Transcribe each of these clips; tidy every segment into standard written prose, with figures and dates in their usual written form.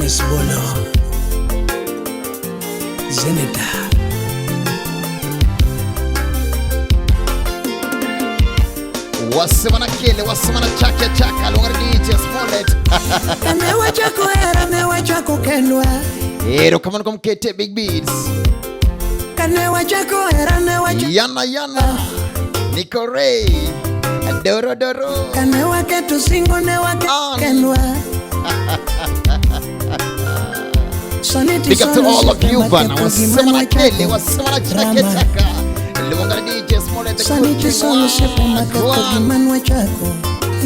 Lawrence Bolo. Zeneta. Wasema na kele, wasema na chake chaka, luongo ni DJ Smollett. Kane wachako hera ne wachako kendwa. Erokamano kuom kete big beats. Kane wachako hera ne wachako Yana yana. Nico Ray. Doro doro. Kane waketo singo ne waketo On. kendwa. Sani Big up to tisolo all of you osiepe bana. maketho Wasema gima na kele, nwachako. wasema na chake Rama. chaka. Luongo ni DJ Smollett. The Sani good king. tisolo osiepe maketho One. gima nwachako.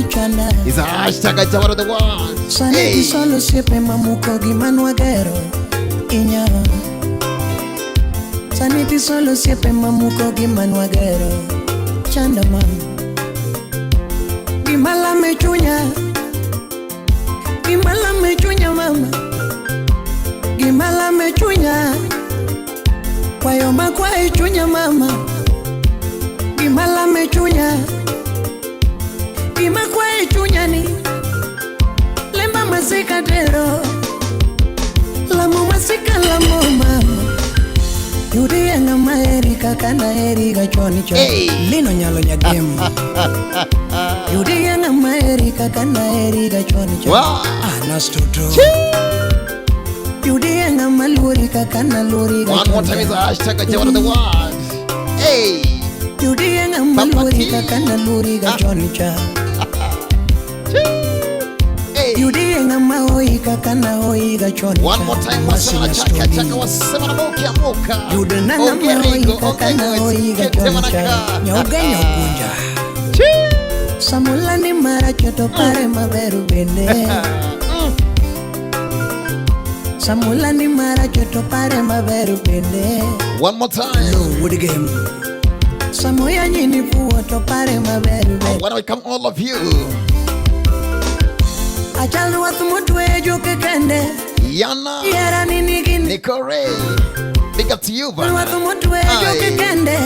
Ichanda. Is a hashtag Jawar of the world. Sani Hey. tisolo osiepe mamuko gima nwagero. Inya. Sani tisolo osiepe mamuko gima nwagero. Chanda mama. Gima lame chunya. Gima lame chunya mama. Gima lame chunya. Kwayo makwayo chunya mama. Gima lame chunya. Gima kwayo chunya ni. Lemba masika tero. Lamo masika lamo mama. Yudi ng'ama heri kaka naheri ga chon chon. Hey. Lino nyalo nyagem. Yudi ng'ama heri kaka naheri ga chon chon. Wow. Ah, nastuto. Yudi ng'ama luori kaka naluori ga One more chon time is a chon. hashtag Jawar of the world. Hey. Yudi ng'ama Papa luori T. kaka naluori ga chon cha. Hey. Yudi ng'ama hoi kaka nahoi ga chon cha. One more time, wasema na chaka chaka, wasema na moka moka. Yudo na ng'ama hoi Ongerigo, kaka ongego, nahoi ga kete chon cha. manaka. Nyauga nyaukunja. Samula ni maracho to pare maber bende. Samula ni maracho to pare maber bende. One more time. Wood game. Samoya nyini fuo to pare maber I bende. want to welcome all of you. Achal ruath motwe joke kende. Yana, Yera ni nigin. Nico Ray. Big up to you, bana. Ruath motwe joke Aye. kende.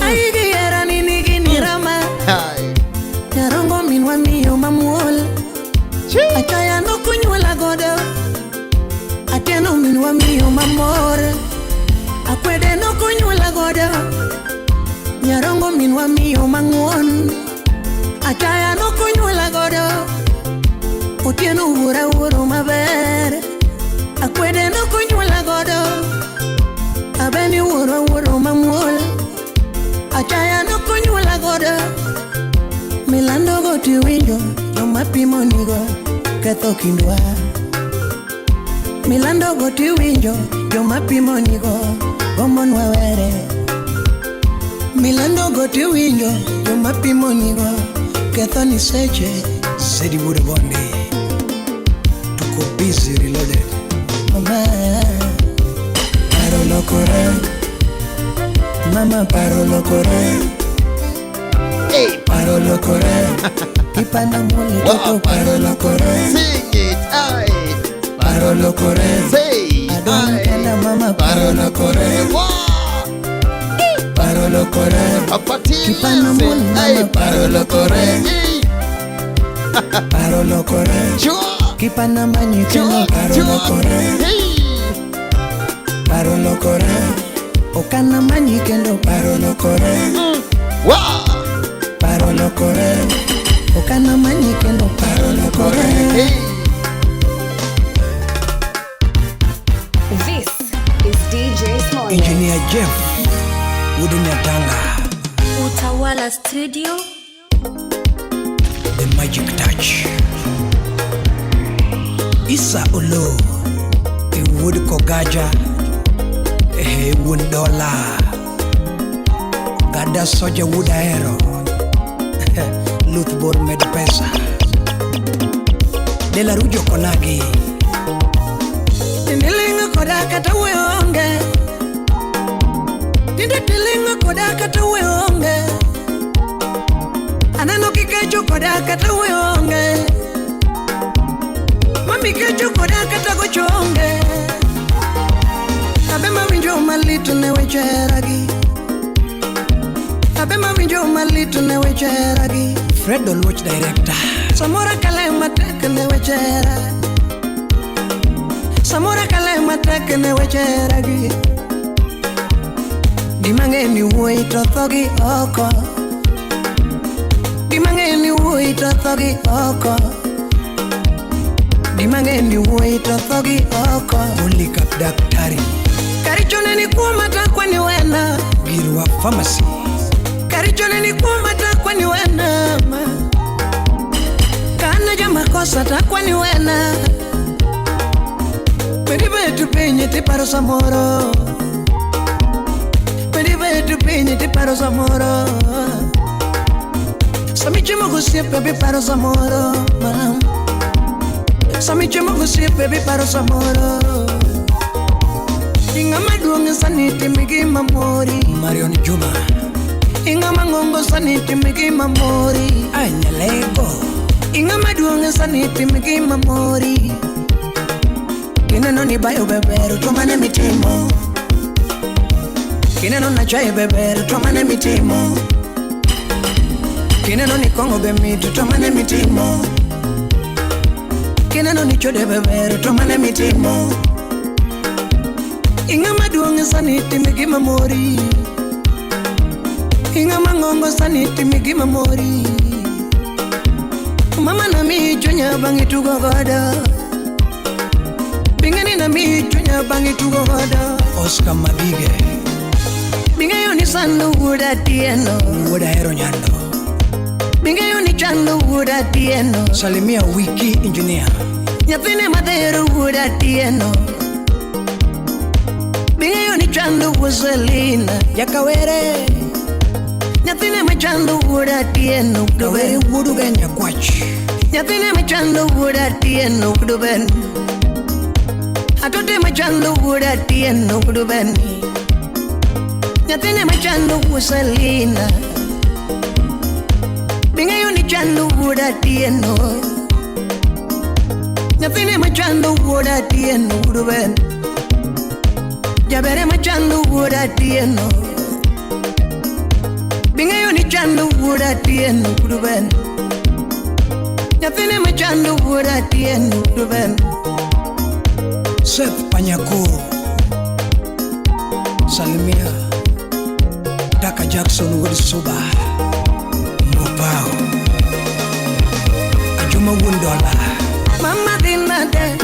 Aigi yera ni nigin rama. Hi. Nyarongo minwa miyo mamuol. Achaya nokunyuola godo. Atieno minwa miyo mamor. Akwede nokunyuola godo. Nyarongo minwa miyo mang'won. Achaya nokunyuola godo. Otieno wuora wuoro maber. Akwede nokunyuola godo. Abeni wuoro wuoro mamuol. Achaya nokunyuola godo. Milando go tiwinjo joma pimo nigo ketho kindwa. Milando go tiwinjo joma pimo nigo gomonwa were. Milando go tiwinjo joma pimo nigo ketho ni seche. Zedi Wood Bondi. Tuko busy reloaded. Mama, paro lokore. Mama paro lokore. Hey. Paro lokore. Kipanda muli Wow. toto paro lokore. Sing it. Aye. Paro lokore. Say. Adongo Aye. kenda mama paro lokore. Wow. Paro lokore. Papa T. Kipana listen. muli Hey. mama paro lokore. Hey. Paro lokore. Chua. Kipana manyi kendo Chua. paro Chua. lokore. Hey. Paro lokore. Okana manyi kendo paro lokore. Wow. Paro lokore. Okana manyi kendo paro lokore. Hey. This is DJ Smollett. Engineer Jeff Wood Nyatanga. Utawala Studio. The Magic Touch. Isa Olo. Iwuod Kogaja. Ehe wuon dola. Gada Soja wuod Ahero. Luth bor med pesa. Delarujo konagi. Tindilingo koda kata wuoyo onge. Tinde tiling'o koda kata wuoyo onge. Aneno kikecho koda kata wuoyo onge. Mami kecho koda kata gocho onge. Abe mawinjo malit ne weche heragi. Abe mawinjo malit ne weche heragi. Fred Oluoch Director. Samoro kale matek ne weche hera. Samora kale matek ne weche heragi. Di mang'eny ni wuoyi to tho gi oko. Di mang'eny ni wuoyi to tho gi oko. Di mang'eny ni wuoyi to tho gi oko. Polycarp Daktari. Karichone ni kuoma takwa ni wena. Girwa Pharmacy. Karichone ni kuoma takwa ni wena ma. Kana jamakosa takwa ni wena. Bende bet piny tiparo samoro. Bende bet piny tiparo samoro. Sami chiemo gosiepe be paro samoro ma. Sami chiemo gosiepe be paro samoro. Ing'ama duong' sani timi gima mori. Marion Juma. Ing'ama ng'ongo sani timi gima mori. Anyalego. Ing'ama duong' sani timi gima mori. Kineno ni bayo beber to mane mitimo. Kineno na chai beber to mane mitimo. Kineno ni kong'o be mit to mane mitimo. Kineno ni chode beber to mane mitimo. Ing'ama duong' sani timi gima mori. Ing'ama ng'ongo sani timi gima mori. Mama na mi chunya bang'i tugo godo. Bing'eni na mi chunya bang'i tugo godo. Oscar Mabige. Bing'eyo ni sando wuod Atieno. Wuod Ahero Nyando. Bing'eyo ni chando wuod Atieno. Salimia Wiki Engineer. Nyathine madhero wuod Atieno. Bing'eyo ni chando wuod Selina. Jakawere. Nyathine machando wuod Atieno. Kawere wuod Ugenya Kwach. Nyathine machando wuod Atieno kuduben. Atote machando wuod Atieno kuduben. Nyathine machando wuod Selina. Bing'eyo ni chando wuod Atieno. Nyathine machando wuod Atieno kuduben. Jabere machando wuod Atieno. Bing'eyo ni chando wuod Atieno kuduben. Nyathine machando wuod Atieno kuduben. Seth Panyako. Salimia Daka Jackson wuod Suba. Mopao. Ajuma wuon Dola. Mama dhi nade,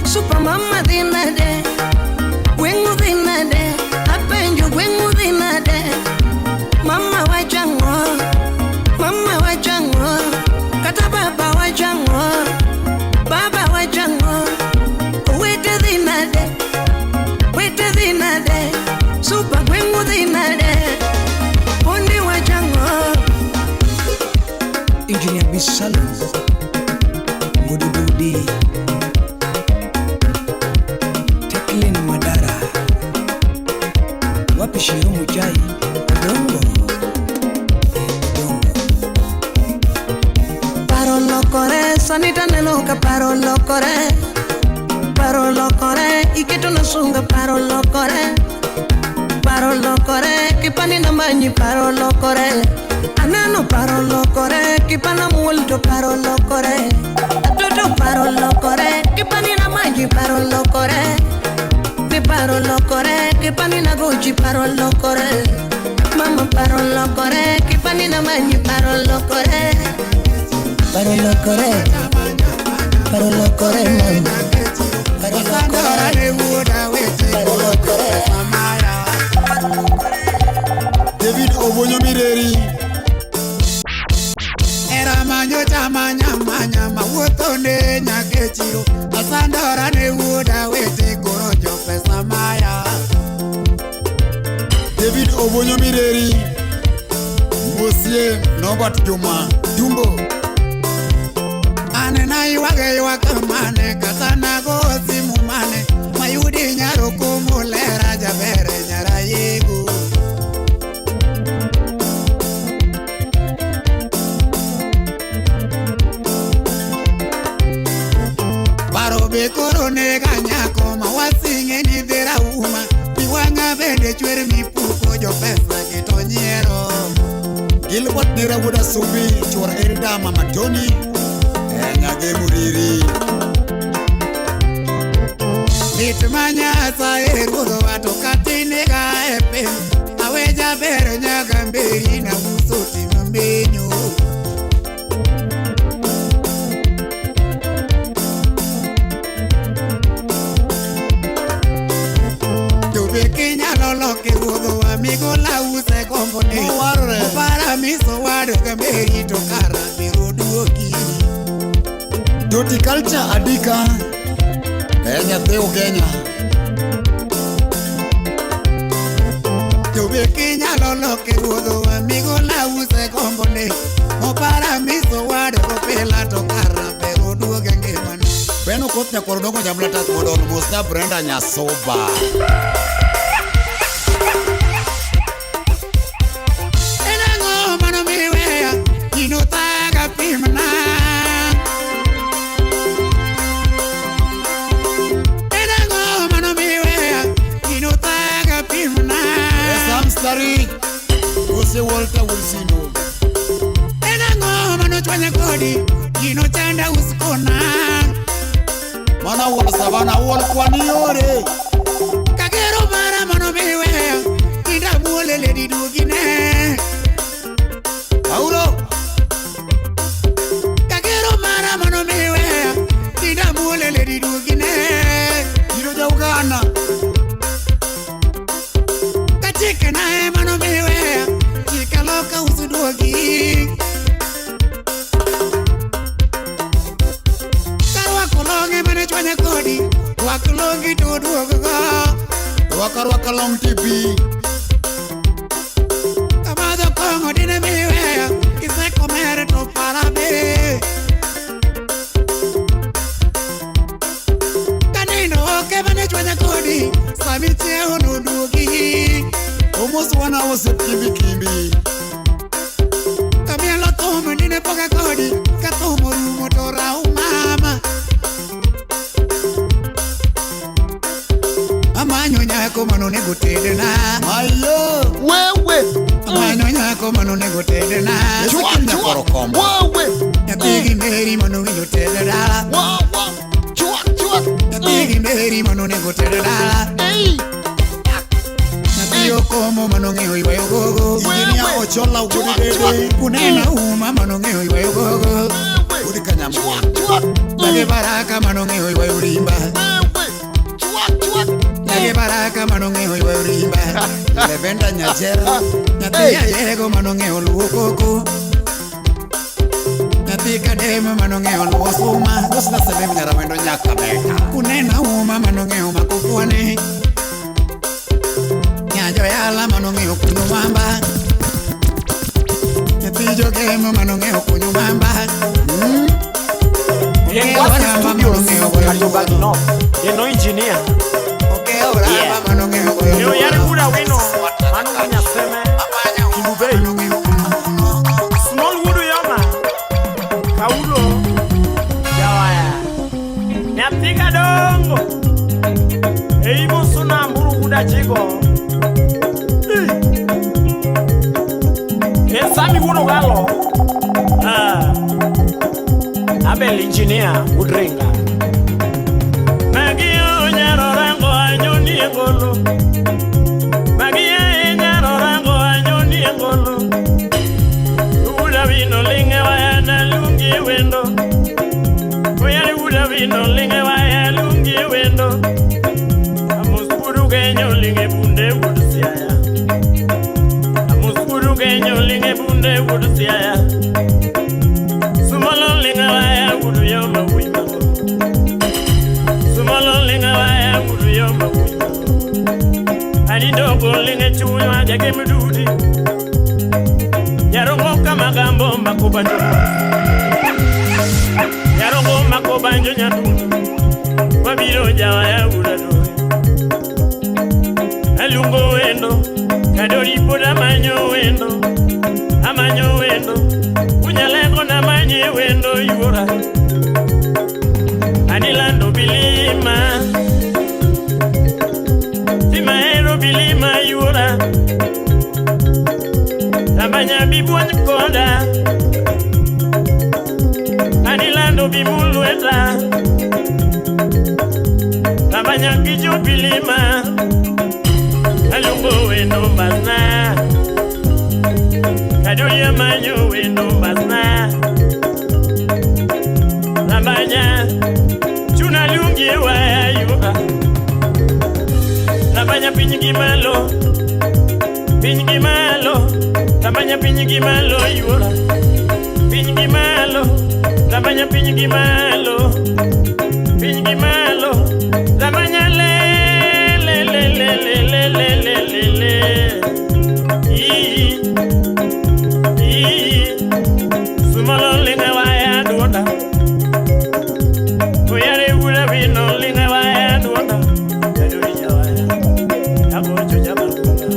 super mama dhi nade, gweng'u dhi nade, apenjo gweng'u dhi nade. Mama wachang'o, mama wachang'o, kata baba wachang'o, baba wachang'o. Owete dhi nade, wete dhi nade, super gweng'u dhi nade, pondi wachang'o. Engineer Bisalom. Mudubudi. Teklin Madara. Wapi Shiro Mujai. Odongo. Odongo. Paro lokore, sani taneno ka paro lokore. Paro lokore, iketo na sunga paro lokore. Paro lokore, kipani na manyi paro lokore. Aneno paro lokore, kipana muol to paro lokore. Atoto paro lokore, kipani na manyi paro lokore. Ni paro lokore, kipani na gochi paro lokore. Mama paro lokore, kipani na manyi paro lokore. Paro lokore, paro lokore mama. Paro lokore, paro lokore. David Obonyo Mireri. Era manyo chama nyama nyama wuotho ne nyaka e chiro asandora ne wuoda wete koro jo pesa maya. David Obonyo Mireri. Mosie Norbert Juma Jumbo. An naywage ywak mane kata nago simu mane mayudi nyaro kumulera jabere nyara yego. Paro be koro nega nyako ma wasing'e ni dhira uma pi wang'a bende chwer mipuko jo pesa gi to nyiero. Gilbert Nera wuod Asumbi chuor Elda Mama Tony. Nyage Muriri. Lit ma Nyasaye ruodhowa to katinega e piny. Awe jaber nyaka mberi na uso timo menyo. To be kinyalo loke ruodhowa migola use gombo ne. Owarre. Opara miso wado ka mberi to kara biro duoki. Doti culture adika. E nyathi Ugenya. To be kinyalo loke ruodhowa migola use gombo ne. Opara miso wado kopela to kara biro duoge ngimane. Beno koth nyakwar dongo jamla tat modon mosna Brenda Nyasoba. En ang'o mano miweya gino thaga pimna. En ang'o mano miweya gino thaga pimna. Sam Stari. Ose Walter Wilsino. En ang'o mano chwanya kodi gino chanda uskona. Mana wuon Savana wuon kwani yore. Kagero mara mano miweya kinda muole ledi duogine. Paulo. Kagero mara mano miweya kinda muole ledi duogine. Iro ja Uganda. Kachike nae mano miweya chikaloka usuduogi. Karwako longe mane chwanya kodi rwak longi to duogogo. Rwaka rwaka long TV. Kamadho kong'o dine miweya kiseko mere to parabe. Kanindo oke mane chwanya kodi sami chiewo noduogi. Omos wana osiep kimbi kimbi. Kamielo thum dine poga kodi ka thum orumo to rau mama. Amanyo nyako manonego tedna. Mayo. Wewe. Amanyo nyako manonego tedna. Chua, Ezekiel chua. nyakwar Okombo. Wewe. Nyathi gi Mary manowinjo ted dala. Wa, wa. Chua, chua. Nyathi gi Mary manonego ted dala. Ei. Nyathi Okomo manong'eyo ywayo gogo. Injinia Wewe. Ochola wuod Chua, Dede. chua. Kunena uma manong'eyo ywayo gogo. Wewe. Wuod Kanyamwa. Chua, chua. Nyathi Baraka manong'eyo ywayo rimba. Wewe. Chua, chua. Nyathi Baraka manong'eyo ywayo rimba. Levenda Nyajera. Nyathi Ayego manong'eyo luwo koko. Nyathi Kadem manong'eyo luwo suma. Mosna Semem Nyarawendo nyaka Beka. Kunena uma manong'eyo mako fuone. Nyajo yala manong'eyo kunyo mamba. Nyathi jogemo manong'eyo kunyo mamba. Okeo Ngwasi ramba Studios, manong'eyo goyo Kariobangi mbono. North. Eno engineer. Okeo ramba manong'eyo goyo Eno yari mbono. wuda wino. Manu nyaseme. Kindubei. Small wudu yoma. Kaulo. Jawaya. Nyathi kadongo. Eibo suna mburu wuda chigo. Esami wudu galo. Ah. Abel engineer Udringa. Magio nyaro rango anyoni engolo. Magie nyaro rango anyoni engolo. Uda vino linge waya na lungi wendo. Oyari uda vino linge waya lungi wendo. Amuskuru genyo linge bunde wudusiaya. Amuskuru genyo linge bunde wudusiaya. Sumolo linge waya wudu yoma wuimango. Sumolo linge waya wudu yoma wuimango. Ani dogo linge chunywa jage mdudi. Yarongo kamagambo makobanjo. Yarongo makobanjo nyatundu. Wabiro jawa ya udado. Alungo wendo. Kadori poda manyo wendo. Amanyo wendo. Unyalengo na manye wendo yura. Anilando bilima. Timaero bilima yura. Tabanya bibwan koda. Anilando bimulweta. Lamanya kijo bilima Alungo wendo mbasna Kadoria manyo wendo mbasna Lamanya Chuna lungi waya yuha Lamanya pinyigi malo Pinyigi malo Lamanya pinyigi malo yuha Pinyigi malo Lamanya pinyigi malo Pinyigi malo Lamanya le le le le le le le le le le I I Sumalo linga waya duonda Oyare ula vino linga waya duonda Kaduri jawaya Abocho jamakuna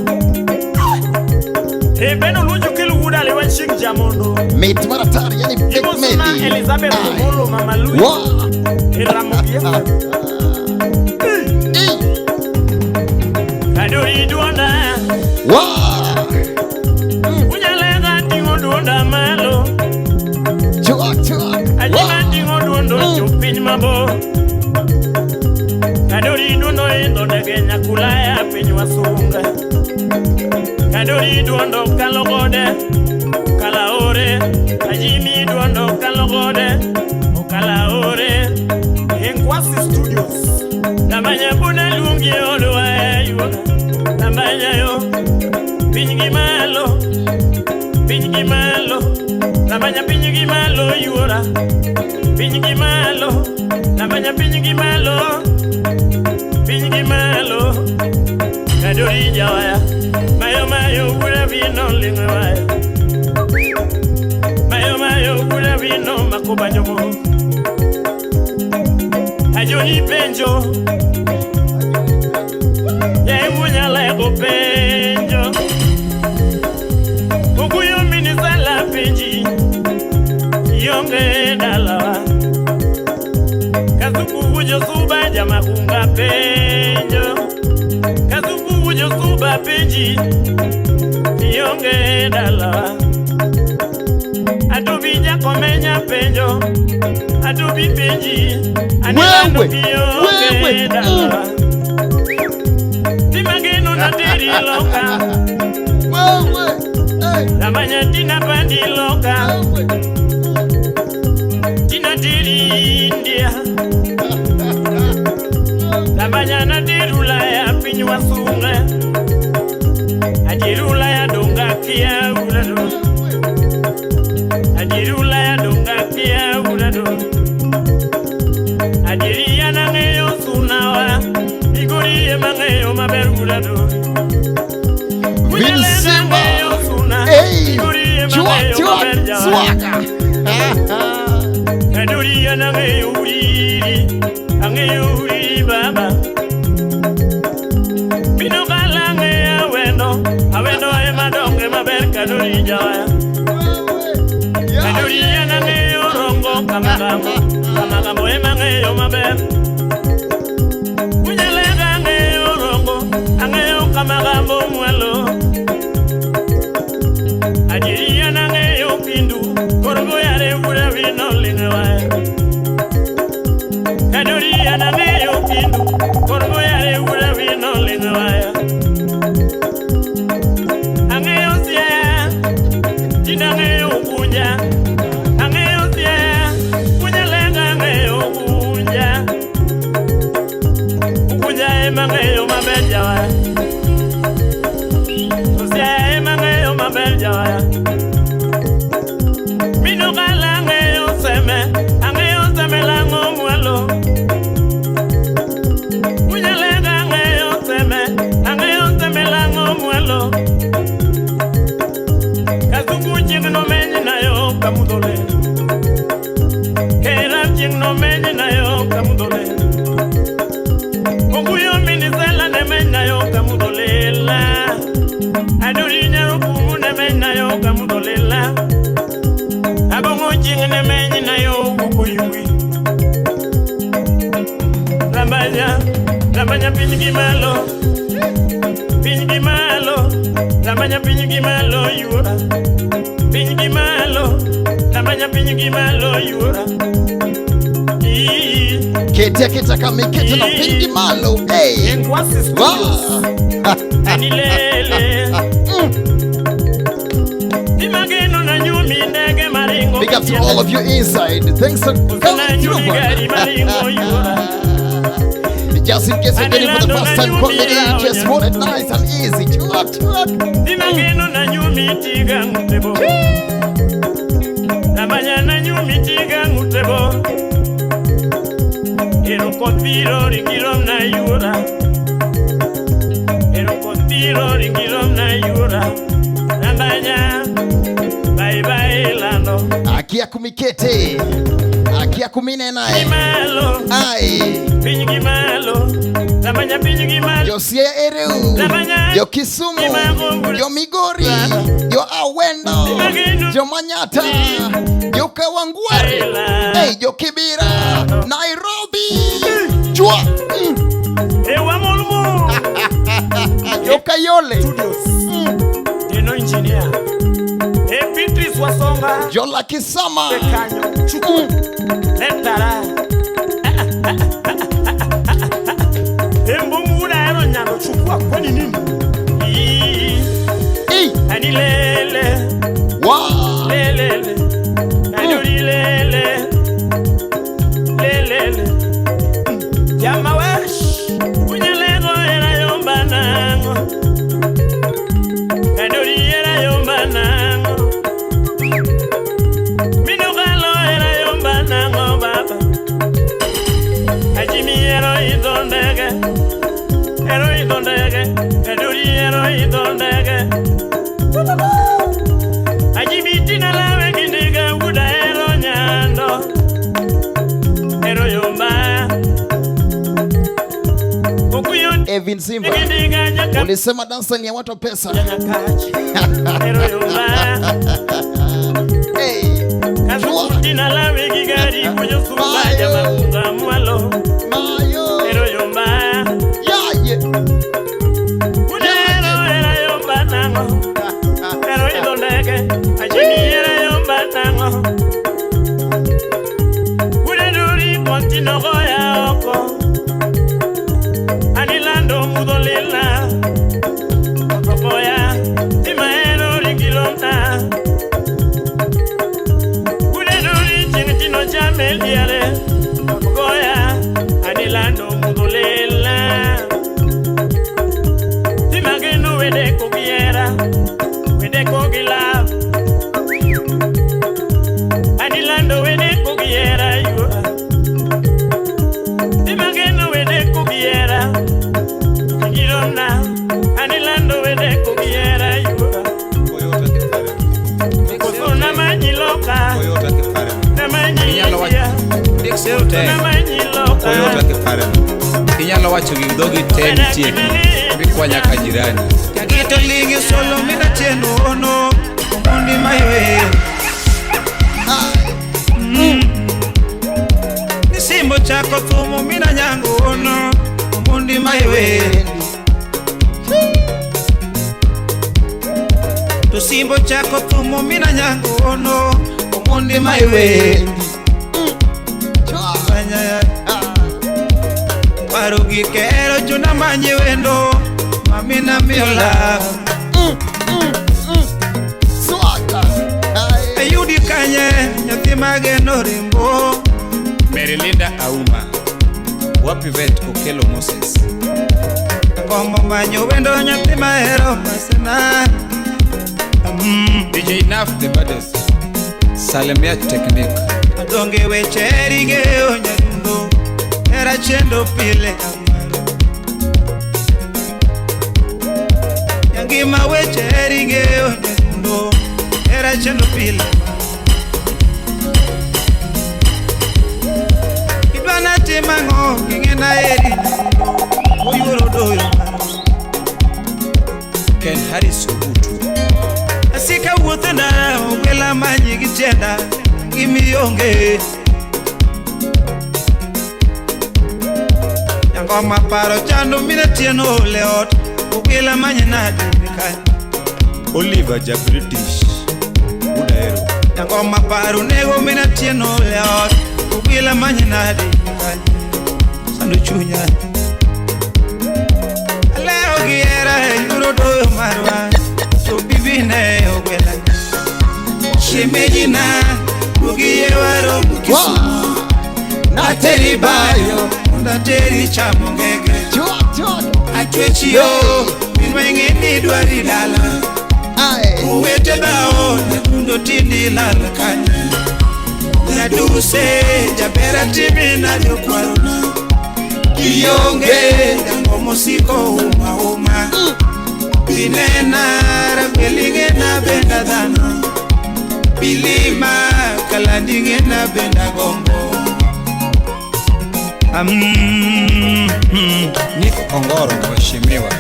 Ebeno luju kilu wuda lewa chik jamondo Mit maratari yani Big Imosuna Medi. Elizabeth Omolo Mama Louis Wa. Eramogia Kaduri duonda Wa. Unyalega tingo duonda malo Chua chua. Ajima tingo duondo chupiny mabor Kaduri duondo idho ndege nyakulaya piny wasunga Kaduri duondo kalo gode Kalaore Ajimi duondo kalo gode Okalaore Enkwasi Studios Namanya buna lungi odwa yuoga Namanya yo Piny gi malo Piny gi malo Namanya piny gi malo yuora Piny gi malo Namanya piny gi malo Piny gi malo Kadori jawaya Mayo mayo ura vino lingwe waya Mayo mayo ura vino makoba nyomo Ajoni penjo Ya imunya lego penjo Okuyo minisala penji Yonge dalawa Kazuku ujo suba jamakunga penjo Kazuku ujo suba penji Yonge dalawa Adubi jakomenya penjo Adubi penji Anilando Wewe, piyonge wewe, dalawa Timageno na teri loka Wewe. Hey. Lamanya tina pandi loka Wewe. Tina teri India Lamanya na teri Ulaya piny wasunga Adieri Ulaya donga kia ulado Adieri Ulaya donga kia ulado Adieri an ang'eyo sunawa Migori ema ang'eyo maber ulado Vinsimba. Ang'eyo suna Hey. Migori ema Chua ang'eyo chua. maber jawa Swaka. Kaduri an ang'eyo uriri Ang'eyo uriri baba Bino kala ang'eyo awendo Awendo ema donge maber kaduri jawaya Kaduri an ang'eyo rongo kamagambo Kamagambo ema ang'eyo maber Unyalega ang'eyo rongo Ang'eyo kamagambo mwalo Adieri an ang'eyo kindu Korogo yare ura vino ling'e waya Kaduri an ang'eyo kindu Korogo yare ura vino ling'e waya Ang'eyo siaya Tinda ang'eyo kunja Ang'eyo siaya Kunyalenga ang'eyo kunja Kunja ema ang'eyo maber jawaya To siaya ema ang'eyo maber jawaya Mino kala ang'eyo seme Ang'eyo seme lang'o mwalo Kunyalenga ang'eyo seme Ang'eyo seme lang'o mwalo Kazungu chieng' nomeny nayo kamudhole Kera chieng' nomeny nayo kamudhole Okuyo minisela ne meny nayo kamudholela Adori nyarokumu ne meny nayo kamudholela Abong'o chieng' ne meny nayo kukoyugi Lambanya, lambanya piny gi malo Piny gi malo, lambanya piny gi malo yuora Piny gi malo, lambanya piny gi malo yuora Kete aketa kama ikete na pingi malo. Hey. Wow. Big up to all of you inside. Thanks for coming through. Just in case you're getting for the first time, call me just want it nice and easy. Chua, chua. Akia kumikete, akia kumine nae. Ai. Josia Eru, yo Kisumu, yo Migori, yo Awendo, yo Manyata, yo Kawangware, hey, yo Kibera, Nairobi, Chua, yo Kayole, yo Lakisama, Wow. Evin Simba, ulisema dansa ni ya watu pesa. Hey. Inyalo wacho gi dhogi te nitie mikwa nyaka jirani. Kagito lingi solo mina chendo ono omondi maiwe. Nisimbo chako thumo mina nyango ono omondi maiwe. Tusimbo chako thumo mina nyango ono omondi maiwe. Parugi kero chuna manye wendo mamina miola. Ayudi kanye nyathi mageno rimbo. Merilinda Auma wapi vet Okelo Moses. Kombo manyo wendo nyathi mahero masena. DJ Naf the baddest. Salemia Technique. Adonge weche rigeo nyadundo. Era chendo pile amaro. Nyangima weche rigeo nyadundo. Era chendo pile. Idwana timango kingena eri nyadundo. Oyuoro doyo maro. Ken Harris Ogutu. Asika wuotho ndara ogwela manyi gi tienda gimionge. Ngoma paro chando mine tieno ole ot ogwela manye nade kanyo. Oliver ja British Udaero. Ngoma paro nego mine tieno ole ot Ogwila manye nade sando chunya. Aleo gi hera yuro doyo marwa. To bibi ne ogwela. Shemeji na ugiye waro Kisumu. Nateri bayo ndateri chamo ngege. Achwechi yo minwenge ni dwari dala. Uwete bao nyadundo tindi lal kanye. Nyaduse jabera timi na jokwarona. Kionge jango mosiko uma uma. Binena rabelinge na benda dhano. Bilima kalandinge na benda gombo. Nick Ongoro mheshimiwa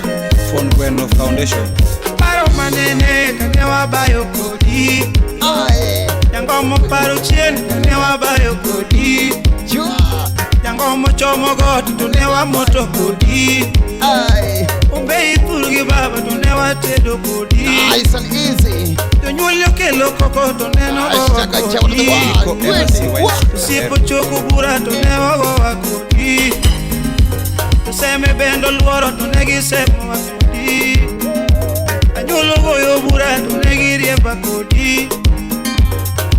Fon Gweno Foundation. Paro manene kane wabayo kodi. Jango paro chien kane wabayo kodi. Jango mochomo got to ne wa moto kodi. Umbe ipur gi baba to ne watedo kodi. Nice and easy. Jonyuol okelo koko to neno gowa kodi. Osiepo choko bura to ne wagowa kodi. Oseme bendo luoro to ne gisemowa kodi. Anyuol ogoyo bura to ne giriemba kodi.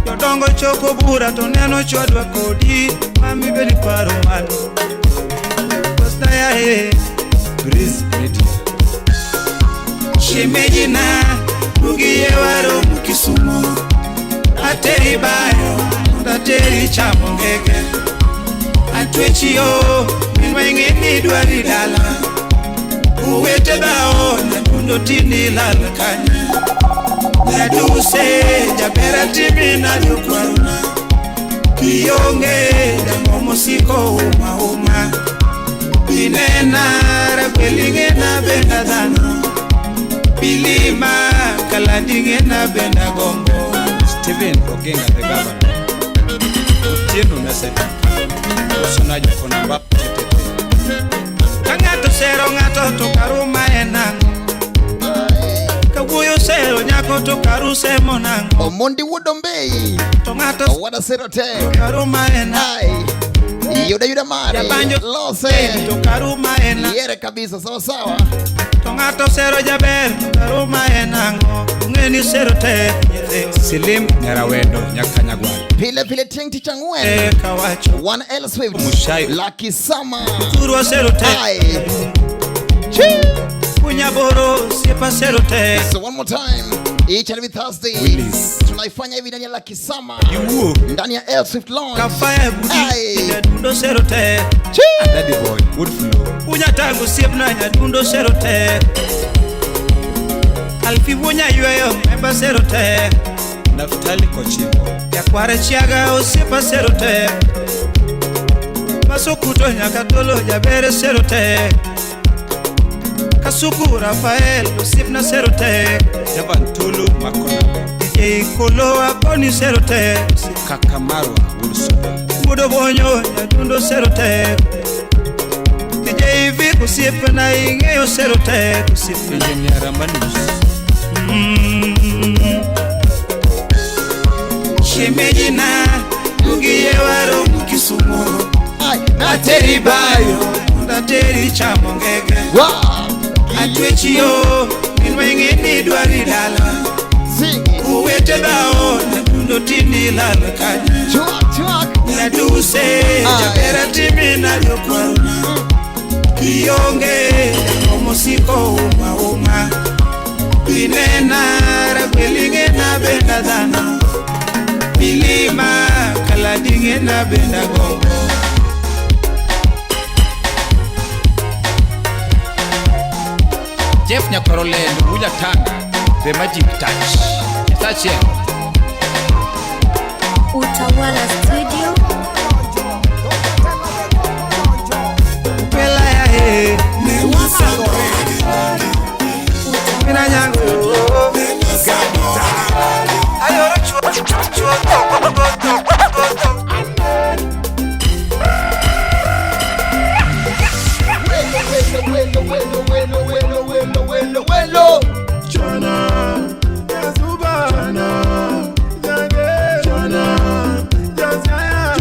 Jodongo choko bura to neno chwadwa kodi. Mami bedi paro mano. Kosna yae. Breeze Media. Shemeji na ugiye waro Kisumu. Ateri bayo ndateri chamo ngege. Atwechi yo minwenge ni dwari dala. Uwete bao nyadundo tindi lal kanye. Nyaduse jabera timi na jokwarona. Kionge jango mosiko uma uma. Binena rabelinge na benda dhano. Bilima kalandinge na benda gombo. Steven Ogenga the governor. Otieno Nasebi. Osonajo konamba tetete. Ka ng'ato sero ng'ato to karuma en ang'o? Ka wuoyo sero nyako to karu semo nang'o? Omondi wuod Ombei. To ng'ato Owada sero te. karuma en ang'o? Yuda yuda mare. Jabanjo Lose. to karuma en ang'o? Yere kabisa sawa sawa. To ng'ato sero jaber to karuma en ang'o? Ung'e ni sero te nyithiwa. Selim Nyarawendo Nyakanyagwal. Pile pile ting tich ang'wen. Kawacho. 1 L Swift. Mushai. Lucky Summer. Thurwa sero te. Kunyaboro siepa sero te. So one more time. Each and every Thursday. Willis. Tunaifanya hivi ndani ya Lucky Summer. Iwuo. Ndani ya L Swift Lounge. Kafaya budi. Nyadundo sero te. Daddy boy Wood Flow. Unyatango siepna nyadundo sero te. Alfi wunya yweyo memba sero te. Naftali Kochimbo. Yakware chiaga osiepa sero te. Masukuto nyakatolo jabere sero te. Kasuku Rafael osiepna sero te. Javan Tulu Makona. DJ Kolo akoni sero te. Kakamarwa Wood Soda. Wuodo bonyo nyadundo sero te. DJ Vic osiepna ing'eyo sero te. Osiepna. Engineer Ramanus. Shemeji na ugiye waro Kisumu. Nateri bayo ndateri chamo ngege. Atwechi yo minwenge ni dwari dala. Uwete bao nyadundo tindi lal kanye. Nyaduse jabera timi na jokwarona. Kionge jango mosiko uma uma. Binena rabelinge na benda dhano. Milima kaladinge na benda gombo. Jeff Nyakorolendo Wuja Tanga The Magic Touch. Touch here. Utawala Studio. Pela ya he. Mina nyango. Ayoro chuo chuo. Welo. Chana, Yazuba, Chana, Jage, Chana, Jazaya,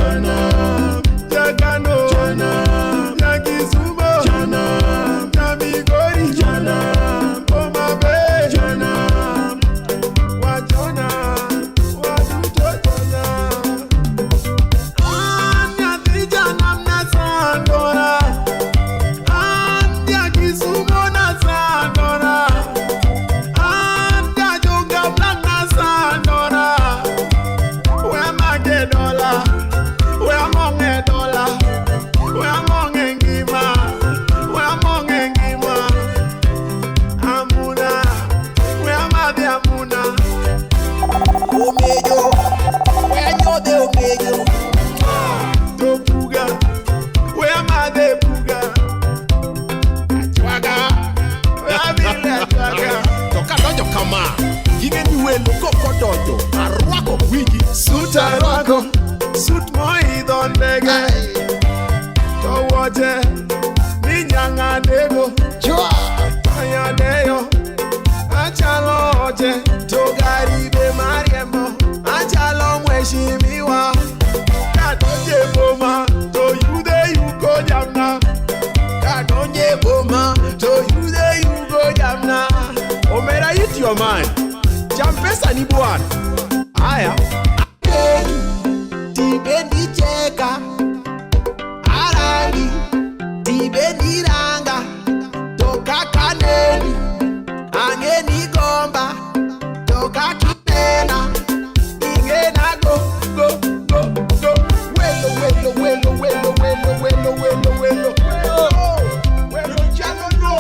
Omejo, we anyodhe omejo. To puga, we amadhe puga. Achwaga, we amile achwaga. To kadonjo kama, ging'e ni welo kokodonjo, arwako winji. Sut arwako, sut moidho ndege. To wuoche, ni nyang'anego. Anyadeyo, achalo oche. To gari be mariembo, achalo mheshimiwa. Kadonje boma, to yudhe yuko jamna. Kadonje boma, to yudhe yuko jamna. Omera eat your man. Cham pesa ni bwana. Haya. Tibendi cheka, arangi, tibendi ranga, toka kaneni, angeni gomba, toka kinena, ingena go, go, go, go. Welo, welo, welo, welo, welo, welo, welo, welo. Welo chalo no.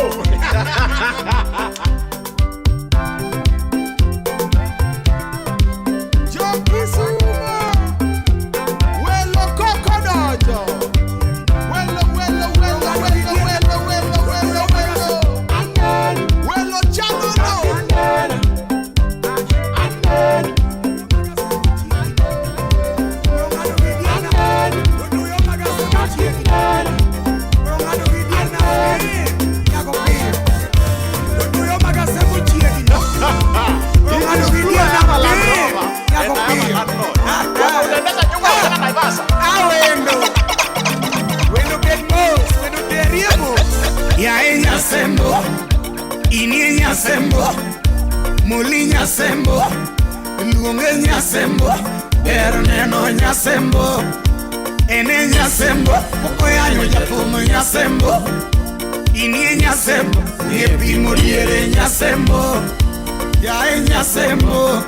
Nyasembo, muli nyasembo, luonge nyasembo, ber neno nyasembo, ene nyasembo, okoyanyo jathum nyasembo, inie nyasembo, ng'e diere nyasembo, yae nyasembo,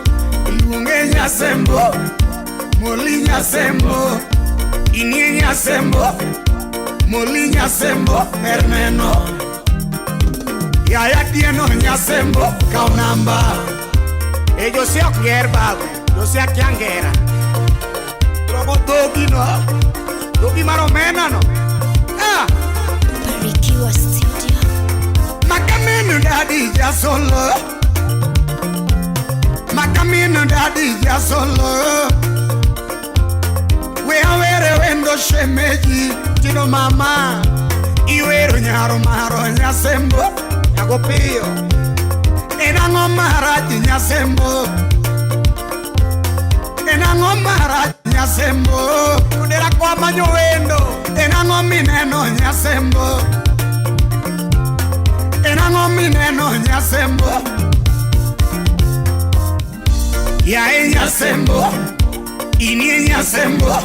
luonge nyasembo, muli nyasembo, inie nyasembo, muli nyasembo, ber neno. Yaya tieno nyasembo kaw namba. E Jose ok ger bawe, Jose akia ngera. Rogo dhogi no, dhogi mar omena no. Ah! Barikiwa Studio. Makamino dadi jasolo. Makamino dadi jasolo. We awere wendo shemeji tino mama. Iwero nyaro maro nyasembo. Nyago piyo. En ang'o marach nyasembo? En ang'o marach nyasembo? Kudera kwa manyo wendo. En ang'o mineno nyasembo? En ang'o mineno nyasembo? Yae nyasembo, inie nyasembo,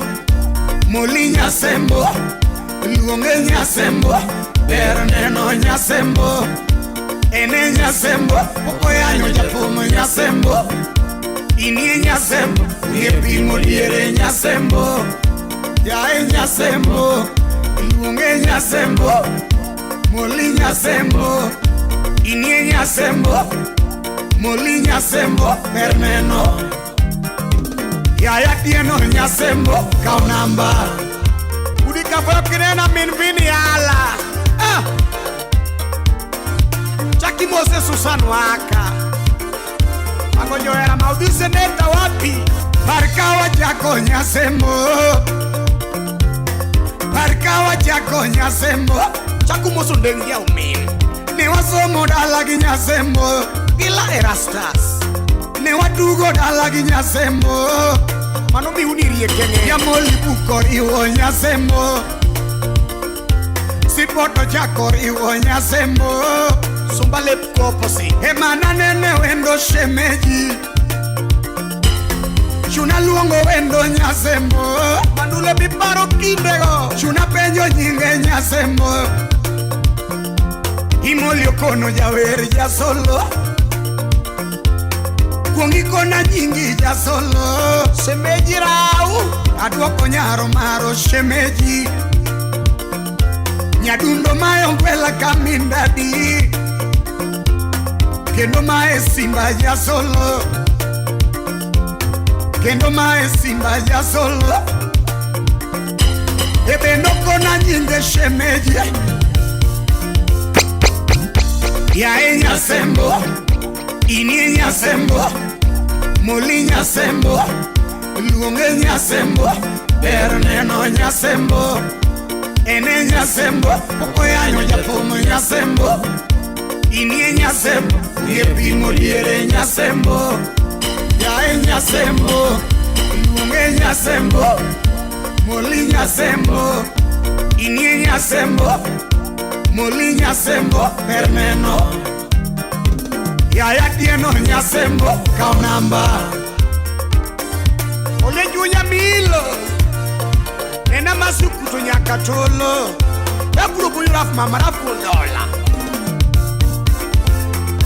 moli nyasembo, luonge nyasembo, ber neno nyasembo. Ene nyasembo, okoyanyo jathum nyasembo, inie nyasembo, ng'e pimo diere nyasembo, yae nyasembo, luonge nyasembo, moli nyasembo, inie nyasembo, moli nyasembo, ber neno. Yaya tieno nyasembo, kaw namba. Udi kafoyo kinena min vini ala. Ah! Chaki Mose Susan waka. Magonjoera maudise neta wapi? Barkawa chako nyasembo. Barkawa chako nyasembo. Chaku moso ndengia umin. Ne wasomo dala gi nyasembo. Gila Erastus. Ne watugo dala gi nyasembo. Mano miuni riekene. Yamoli buko riwo nyasembo. Sipoto chako riwo nyasembo. Sumba lep koposi. Emana nene wendo shemeji. Chuna luongo wendo nyasembo. Mandule miparo kindego. Chuna penjo nyinge nyasembo. Imolio kono jawer jasolo. Kuongi kona nyingi jasolo. Shemeji rau. Aduoko nyaro maro shemeji. Nyadundo mayo ngwela kamindadi. Kendo mae simba jasolo. Kendo mae simba jasolo. Ebe nokona nyinge shemeji. Yae nyasembo, inie nyasembo, moli nyasembo, luonge nyasembo, ber neno nyasembo, ene nyasembo, okoyanyo japomo nyasembo, inie nyasembo, ngepimo diere nyasembo, yae nyasembo, luonge nyasembo, moli nyasembo, inie nyasembo, moli nyasembo, ber neno. Yaya tieno nyasembo, kao namba. Ole junya milo, nena masuku to nyakatolo. Egrupu yuraf mama rafu dola.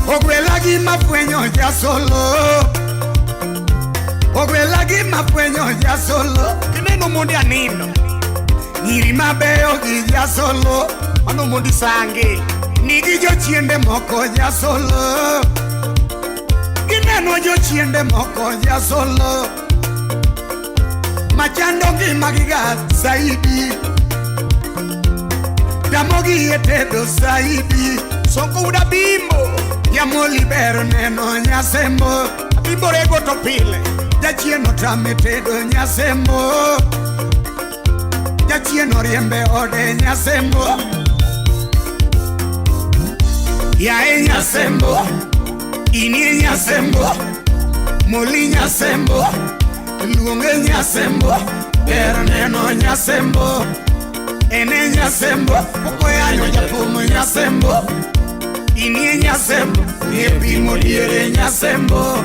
Ogwela gi mafwenyo jasolo. Ogwela gi mafwenyo jasolo. Kineno mondi anino. Nyiri mabeyo gi jasolo. Mano mondi sange. Nigi jochiende moko jasolo. Gineno jochiende moko jasolo. Machando ngima giga zaidi. Damogi etedo zaidi. Sonko uda bimbo. Yamoli ber neno nyasembo. Bimbo rego to pile. Jachien otame tedo nyasembo. Jachien oriembe ode nyasembo. Yae nyasembo, inie nyasembo, moli nyasembo, luonge nyasembo, ber neno nyasembo, ene nyasembo, okoyanyo japomo nyasembo, inie nyasembo, ngepimo diere nyasembo,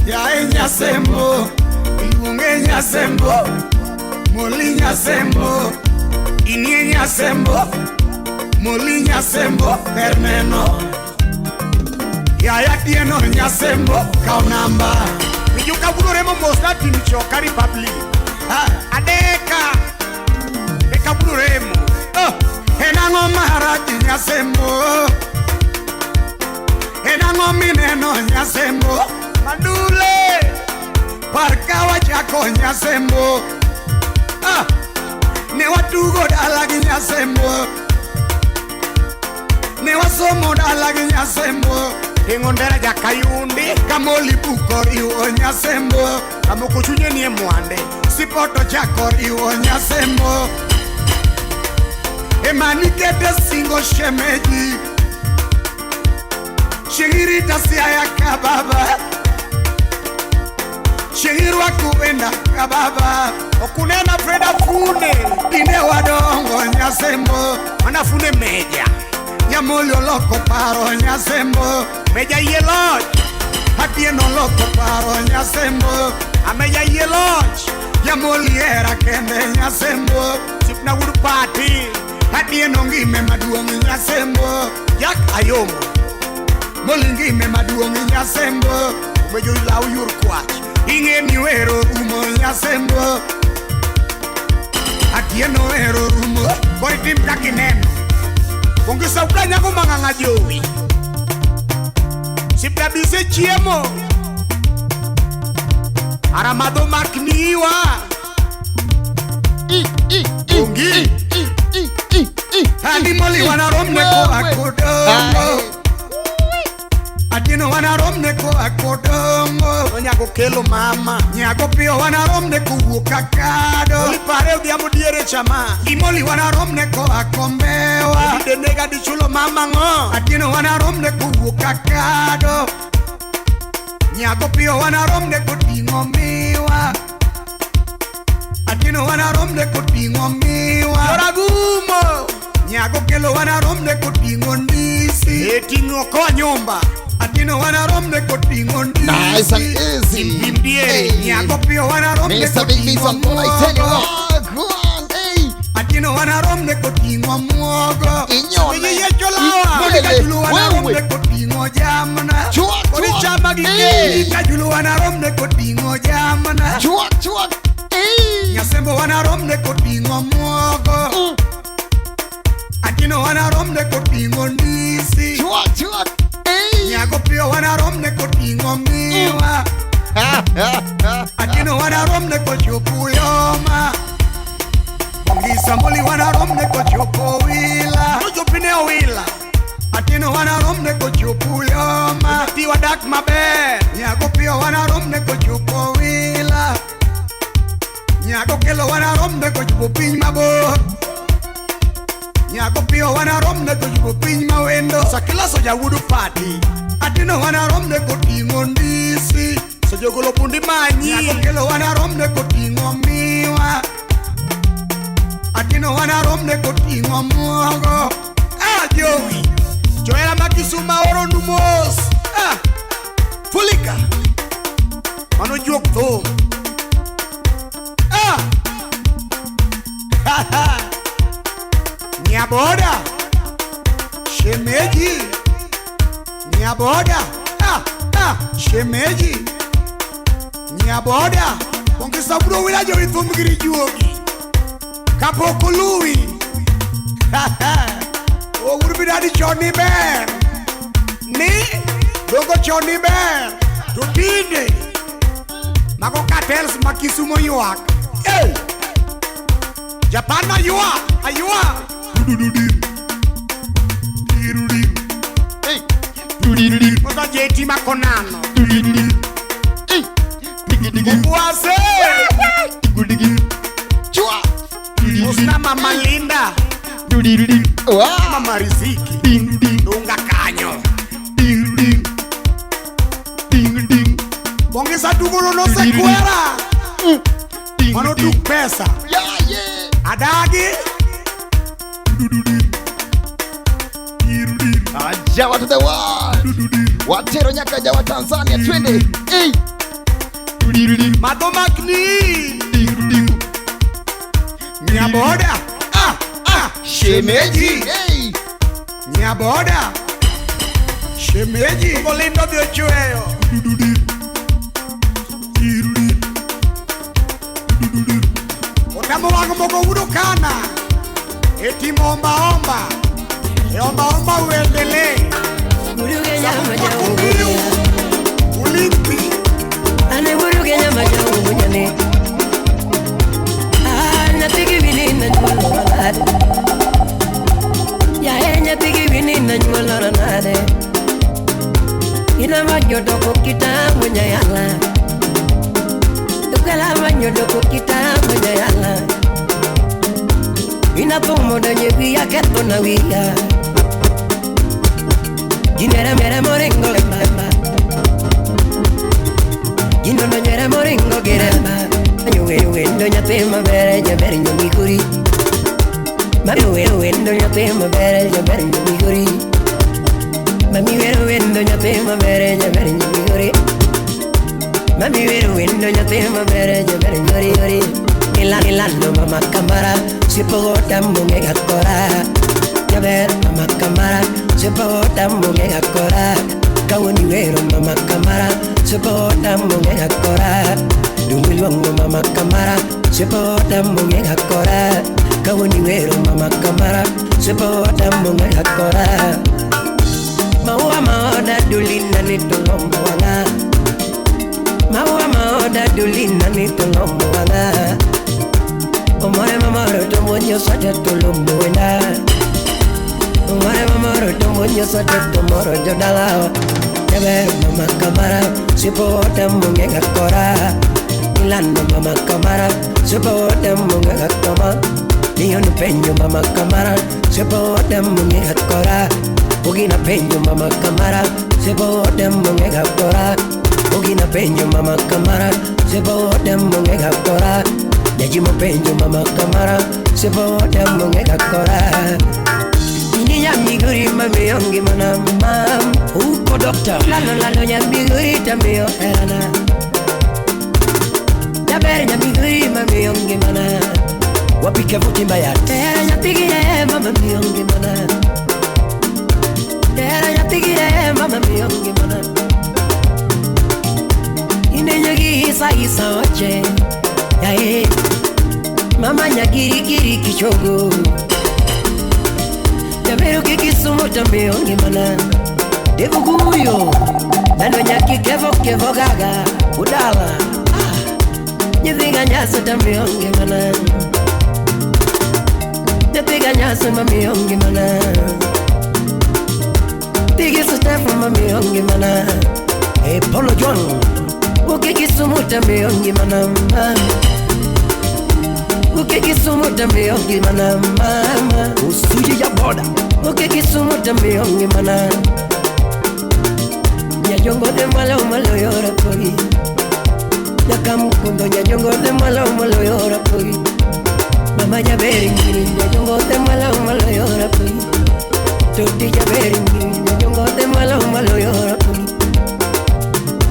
yae nyasembo, luonge nyasembo, moli nyasembo, inie nyasembo, moli nyasembo, ber neno. Yaya tieno nyasembo, kao namba. Mijuka budoremo mosna timchoka Republic. Adeka Deka budoremo. Enango maharaji nyasembo. Enango mineno nyasembo. Mandule Parkawa chako nyasembo. Ne watugo dala gi nyasembo. Ne wasomo dala gi nyasembo. Ingondera jakayundi. Kamoli buko riwo nyasembo. Kamoko chunye nie mwande. Sipoto chako riwo nyasembo. Emanikete singo shemeji. Shingirita siaya kababa. Shingirwa kuenda kababa. Okunena Freda fune. Ine wadongo nyasembo. Manafune meja. Yamoli oloko paro nyasembo. Meja yie loch. Atieno oloko paro nyasembo. Ameja yie loch. Yamoli hera kende nyasembo. Sipna wuod pati. Atieno ngime maduong' nyasembo. Yak ayomo. Moli ngime maduong' nyasembo. Obejo law yur kwach. Ing'e ni wero rumo nyasembo. Atieno wero rumo. Koro itim kaka ineno. Onge sauda nyako mang'ang'a jowi. Sipna bise chiemo. Aramadho makniwa. Ongi. Adi moli wanaromne ko akodongo. Atieno wanaromne ko akodongo. Nyago kelo mama. Nyago piyo wanaromne kowuok kakado. Oli pare odhiambo diere chama. Imoli wanaromne ko akombewa. Ode nega dichulo mama ng'o. Atieno wanaromne kowuok kakado. Nyago piyo wanaromne koting'o miwa. Atieno wanaromne koting'o miwa. Joragumo. Nyago kelo wanaromne koting'o ndisi. Eting'o koa nyumba. Atieno wanaromne koting'o ndisi. Nice and easy. Hey. Nyago piyo wanaromne Mr. Big Beats koting'o on I tell you muogo. what, go on, hey. Atieno wanaromne koting'o muogo. Inyone. Yiecho lawa. Ikwele. Kajulu wanaromne Wewe. koting'o jamna. Chua, Kodi chua. chama gi Hey. keli. Kajulu wanaromne koting'o jamna. Chua, chua. Hey. Nyasembo wanaromne koting'o muogo. Atieno wanaromne koting'o ndisi. Chua, chua. Hey. Nyago piyo wanaromne koting'o miwa. Atino wanaromne kochopo yoma. Ongisa moli wanaromne kochopo wila. Tochopine wila. Atino wanaromne kochopo yoma. Piwa dak maber. Nyago piyo wanaromne kochopo wila. Nyago kelo wanaromne kochopo piny mabor. Nyago piyo wanaromne kochopo piny mawendo. Sakila soja wudu pati. Atino wanaromne koting'o ndisi. Sojogolo pundi manyi. Nyago kelo wanaromne koting'o miwa. Atino wanaromne koting'o muogo. Ah, jowi. Joela makisuma oro numos. Ah, fulika. Mano juok thum. Ah. Ha ha. Nyaboda. Shemeji. Nyaboda. Ah, ah. Shemeji. Nyaboda. Ongisa bro wila jowi thum giri juogi. Kapok oluwi. Ha ha. Owurbidadi chon ni ber. Ni dogo chon ni ber. To tinde mago cartels ma Kisumo ywak. Hey! Japan aywa, aywa. Hey! Moto jeti makonano. Hey! Digi digi. Obuase. Chua. Usna Mama Linda. Mama Riziki. Ding ding. Dunga kanyo. Ding ding. Ding ding. Bongisa dugolo no sekwera. Mano duk pesa. Yeah, yeah. Adagi. Ajawa to the world. Watero nyaka jawa Tanzania twende. Hey. Madho makni. Nyaboda. Ah, ah. Shemeji. Hey. Nyaboda. Shemeji. Kolindo dhi ochweyo. Otamo wang' moko wudo kana. Etimo omba omba. E omba omba uendelee. Ulimpi. Ane buruge nyama jawu nyane. Nyatigi wini na nyuolo nade. Yae nyatigi wini na nyuolo nade. Ina manyodo kitamu nyayala. Tukela manyodo kitamu nyayala. Ina pomo donye wiya ketho na wiya. Jinera mera moringo mama. Jinono nyera moringo gerema. Wendo nyathi maber jaber nyamigori. Mami wero wendo nyathi maber jaber nyamigori. Mami wero wendo nyathi maber jaber nyamigori. Mami wero wendo nyathi maber jaber nyamigori. Ila ila no mama kamara sipogota munge gakora. Jaber mama kamara sipogota munge gakora. Kawoni wero mama kamara sipogota munge gakora. Dumilwango mama kamara sipota munge gakora. Kawoni wero mama kamara sipota munge gakora. Maua maoda dulina ni tulombo wanga. Maua maoda dulina ni tulombo wanga. Omore mamoro tomonyo sote tulombo wenda. Omore mamoro tomonyo sote tomoro jodala. Jaber mama kamara sipota munge gakora. Milano mama kamara sipota munge gakoma. Niyo penyo mama kamara sipota munge gakora. Ugina penyo mama kamara sipota munge gakora. Ugina penyo mama kamara sipota munge gakora. Jajimo penyo mama kamara sipota munge gakora. Ini nyamiguri mami ongi mana mam. Uko doctor lalo lalo nyamiguri tamio erana. Jaber nyamiguri mami ongi mana. Wapike futi mbaya. Tera nyapigire mama miongi mana. Tera nyapigire mama miongi mana. Ine nyagi isa isa oche. Yae mama nyagiri kiri kichogo. Jaberu kikisumo tamiongi mana. Devuguyo Nando nyaki kevo kevo gaga Udala Nyithiga nyaso tamionge mana Nyithiga nyaso mamionge mana Pigi sutefu mamionge mana Hey Polo John Ukikisumuta mionge mana Ukikisumuta mionge mana mama Usuji ya boda Ukikisumuta mionge mana Nyajongo de malo malo yora poi Nakamukundo nyajongo de malo malo yora poi Mama jaberi ngiri nyajongo de malo malo yora poi Toti jaberi ngiri nyajongo de malo malo yora poi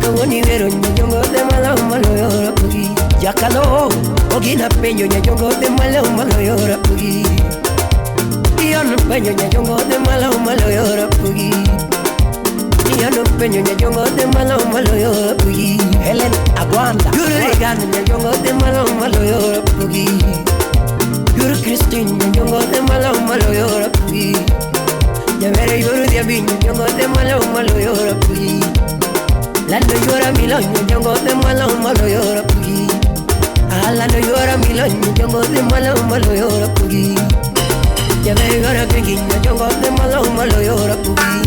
Kawoni vero nyajongo de malo malo yora poi Jakalo ogina penyo nyajongo de malo malo yora poi Ion penyo nyajongo de malo malo yora poi Ion penyo nyajongo de malo malo yora poi Helen Agwanda Yuru Regan nyajongo de malo malo yora poi Yuru Christine nyajongo de malo malo yora poi Nyavere yuru diabi nyajongo de malo malo yora poi Lando yora milo nyajongo de malo malo yora poi Lando yora milo nyajongo de malo malo yora poi Nyavere yora kingi nyajongo de malo malo yora poi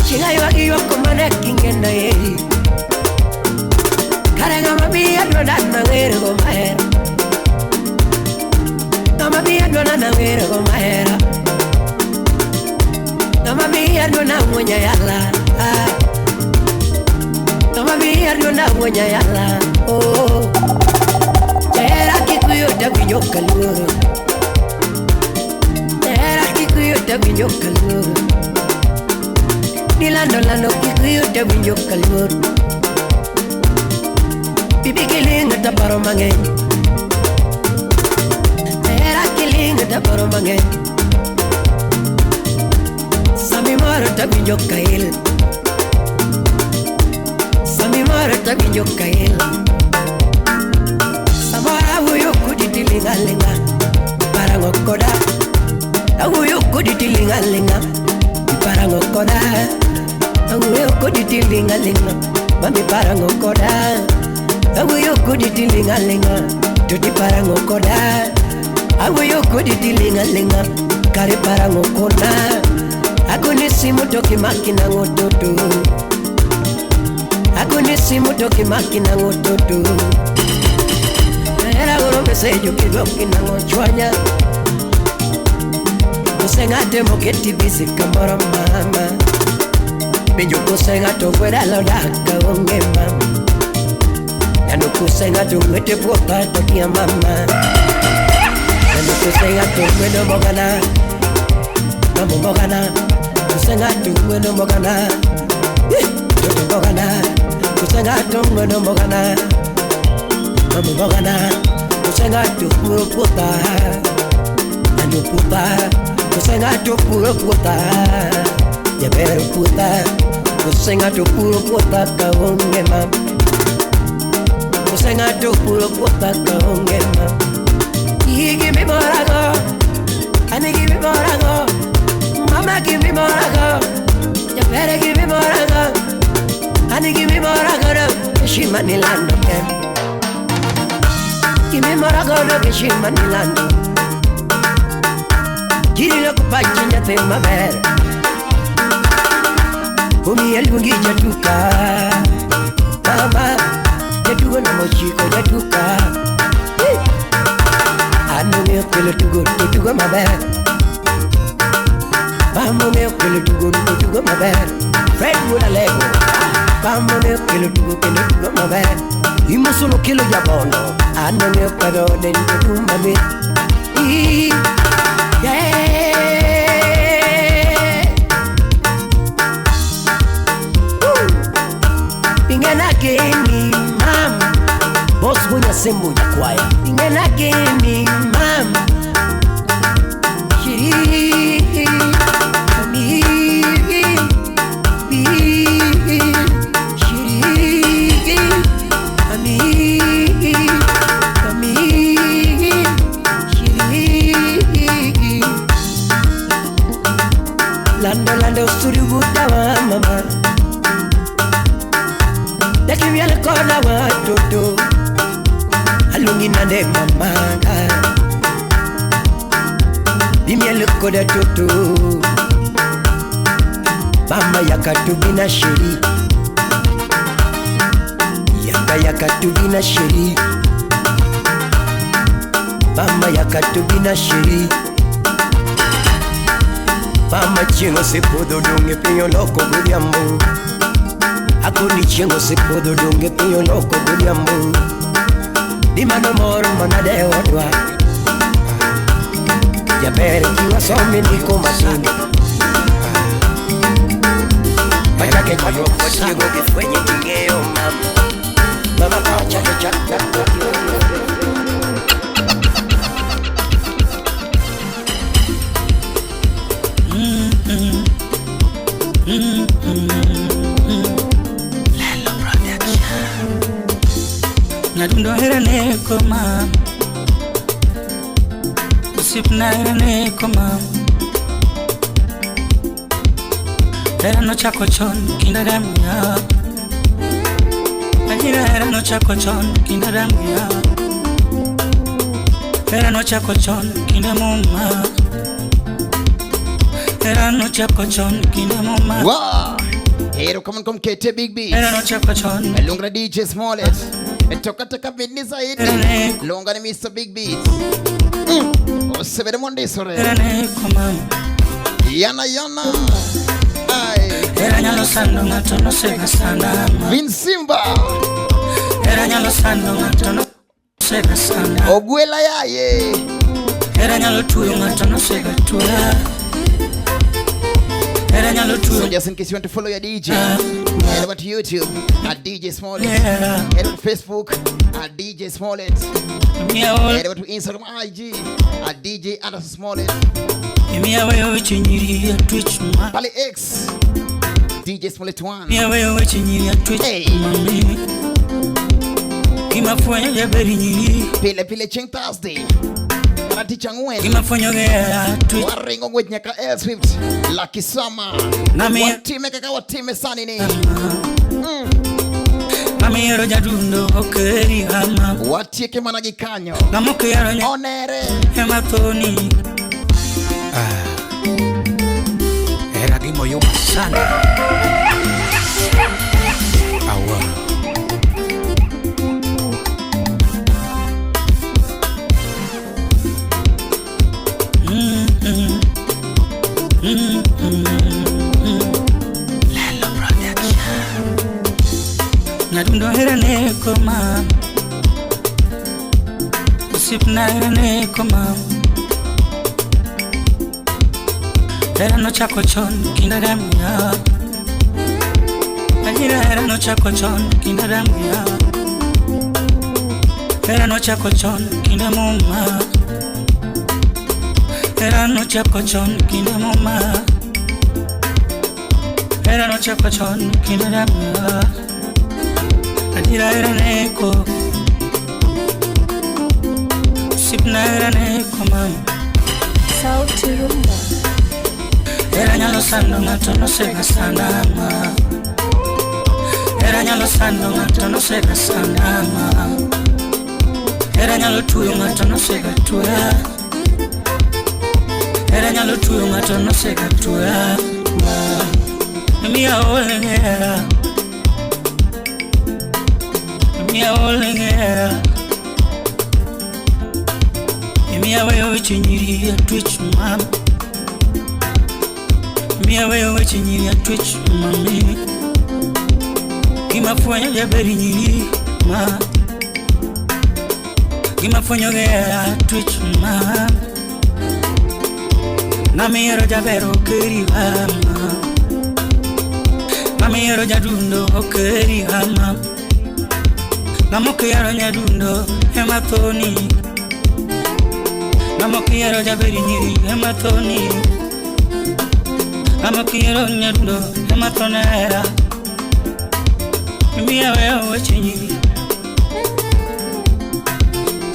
Chinga yuagi yuako mana kingenda ye Karanga mami adona nangere go mahera Mami adona nangere go mahera Mami adona mwonya yala Mami adona mwonya yala Oh Jera kikuyo tawinyo kaluro Jera kikuyo tawinyo kaluro Nilando lando kikuyo tawinyo kaluro Bibi kilinga taparo mang'eny Era kilinga taparo mang'eny Sami moro tawinjo kael Sami moro tawinjo kael Samoro awuoyo kodi tiling' aling'a Iparang'o koda Awuoyo kodi tiling' aling'a Iparang'o koda Awuoyo kodi tiling' aling'a Mami parang'o koda Awuoyo kodi tiling' aling'a Toti parang'o koda Awuoyo kodi tiling' aling'a Kare parang'o koda Agoni simu to kimaki nang'o toto Agoni simu to kimaki nang'o toto Era oro mesejo kidwoki nang'o chwanya Kose ng'ate moketi busy kamoro mama Penjo kose ng'ato gwedalo dak kaonge mama Nando kose ng'ato ng'wete puotha to kia mama Nando kose ng'ato ng'wedo mbogana Mambo mbogana Kose ng'ato ng'wedo mbogana Toto mbogana Kose ng'ato ng'wedo mbogana Mambo mbogana Kose ng'ato puro puotha Nando puotha Kose ng'ato puro puotha Jaber puotha Kose ng'ato puro puotha kaonge mama Kose ng'ato puro puotha kaonge mama Gimi morago Ani gimi morago Mama gimi morago Japere gimi morago Ani gimi morago Heshima nilando ken Gimi morago heshima nilando Kirilo kupachi nyathi maber Omiya luongi jatuka Mama jatugo namochiko jatuka An ong'eyo kelo tugo to tugo maber Bam ong'eyo kelo tugo to tugo maber Fred wuod Alego Bam ong'eyo kelo tugo kendo tugo maber Imosono kelo jabondo An ong'eyo kwadho ode to tugo mamit Ingena geni mama Boss Bunya Sembo Nyakwaya Ingena geni mama Shiri mi bi shiri ami ami shiri Lando lando suri. Dakimiel koda watoto Alungi nande mamanga Bimiel koda toto Mama yakatubina sheri Yaka yakatubina sheri Mama yakatubina sheri Mama chingo sepodho donge pinyo loko godhiambo Akoni chingo sepodho donge pinyo loko godhiambo Di mano moro manade odwa Jaber kiwasomi ndiko matin Pachake chakruok watiego gi fwenye ting'eyo mama Mama pachake chakruok Lelo Production. Nyadundo hera neko mam, Osipna hera neko mam. Hera nochako chon kinda damya. Ajira hera nochako chon kinda damya. Hera nochako chon kinda muma. Hera nochako chon kinda muma. Wow. Hero come come KT Big B. Hera nochako chon. Lunga DJ Smollett. Toka toka bidni zaidi. Lunga ni Mr Big Beat. Osebere monde sore. Hera neko mam. Yana yana. Ai. Hera nyalo sando ng'ato nosega sana. Vin Simba. Hera nyalo sando ng'ato nosega sana. Ogwela yaye. Hera nyalo tuyo ng'ato nosega tuya. So just in case you want to follow your DJ, head over to YouTube at DJ Smollett. Head over to Facebook at DJ Smollett. Head over to Instagram IG at DJ Smollett. Pale X DJ Smollett 1. Hey. Pile pile Cheng Thursday. Waringo ngwech nyaka L Swift Lucky Summer Watime kaka watime sani ni Mami jadundo okeri ama Watieke mana gi kanyo Onere Emathoni Era gimoyuma sana Awuoro Lelo Production. Nyadundo hera neko mam, Osipna hera neko mam. Hera nochako chon kinda damya. Ajira hera nochako chon kinda damya. Hera nochako chon kinda muma. Hera nochako chon kinda muma. Hera nochako chon kinda damya. Ajira hera neko. Osipna hera neko mam. Sauti Rumba. Hera nyalo sando ng'ato nosega sana ma. Hera nyalo sando ng'ato nosega sana ma. Hera nyalo tuyo ng'ato nosega tuya. Hera nyalo tuyo ng'ato nosega tuya. Miya ole hera. Miya ole hera. Miya weyo weche nyiri ya twitch mam. Miya weyo weche nyiri ya twitch mami. Gima fwenyo jaberi nyiri ma. Gima fwenyo gera twitch ma. Nami ero jabero okeri hama. Mami ero jadundo okeri hama. Namoke ero nyadundo emathoni. Namoke ero jaberi nyiri emathoni. Namoke ero nyadundo emathonera. Miya weyo weche nyiri.